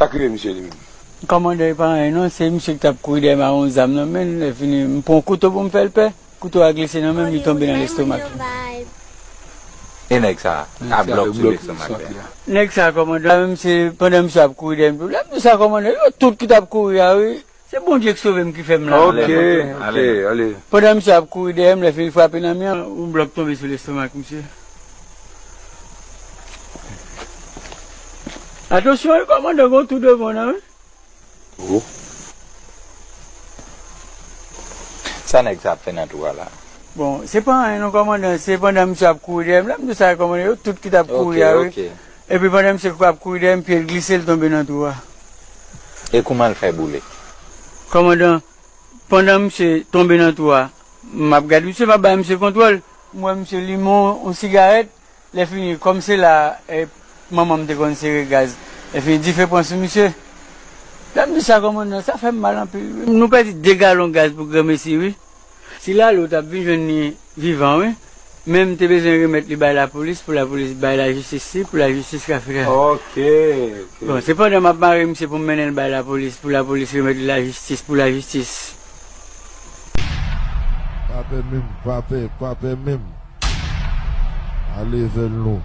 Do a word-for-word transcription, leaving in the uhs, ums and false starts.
Sa k rive misye li menm? Kòmandan, e pa anyen non, se misye ki t ap kouri dèyè m ak yon zam nan men l, lè fini, m pran yon kouto pou m fè l pè. Kouto a glise nan men m, li tonbe nan lestomak li. E nèg sa a, a blòk sou lestomak li a. Nèg sa a, kòmandan, menm se pandan misye ap kouri dèyè m tou. Lè m di sa, kòmandan, yo tout ki t ap kouri a, wi. Se Bondye ki sove m ki fè m la. Ok, ok, ale. Pandan misye ap kouri dèyè m, lè fini frape nan mi an, yon blòk tonbe sou lestomak misye. Atansyon, wi, kòmandan, gen yon tou devan w nan, wi. Sa nèg sa ap fè nan twou a la? Bon, se pa anyen non, kòmandan, se pandan misye ap kouri dèyè m, lè m di sa, kòmandan, yo tout ki t ap kouri a, wi. Ok, ok. Epi pandan misye ap kouri dèyè m, pye l glise, l tonbe nan twou a. E kouman l fè boule? Kòmandan, pandan misye tonbe nan twou a, m ap gade misye, m ap bay misye kontwòl, m wè misye limen yon sigarèt, lè fini, kòm se la, eh, manman m te konn sere gaz, lè fini, dife pran sou misye. Lè m di sa, kòmandan, sa fè m mal anpil, wi. Nou pèdi de galon gaz pou granmesi, wi. Si Lalo t ap vin jwenn li vivan, wi. Men m te bezwen remèt li bay lapolis, pou lapolis bay lajistis li, pou lajistis ka fè. Ok, ok. Bon, se pandan m ap mare misye pou m mennen l bay lapolis, pou lapolis remèt li lajistis, pou lajistis. Pa pè menm, pa pè, pa pè menm. Ale vèl nou.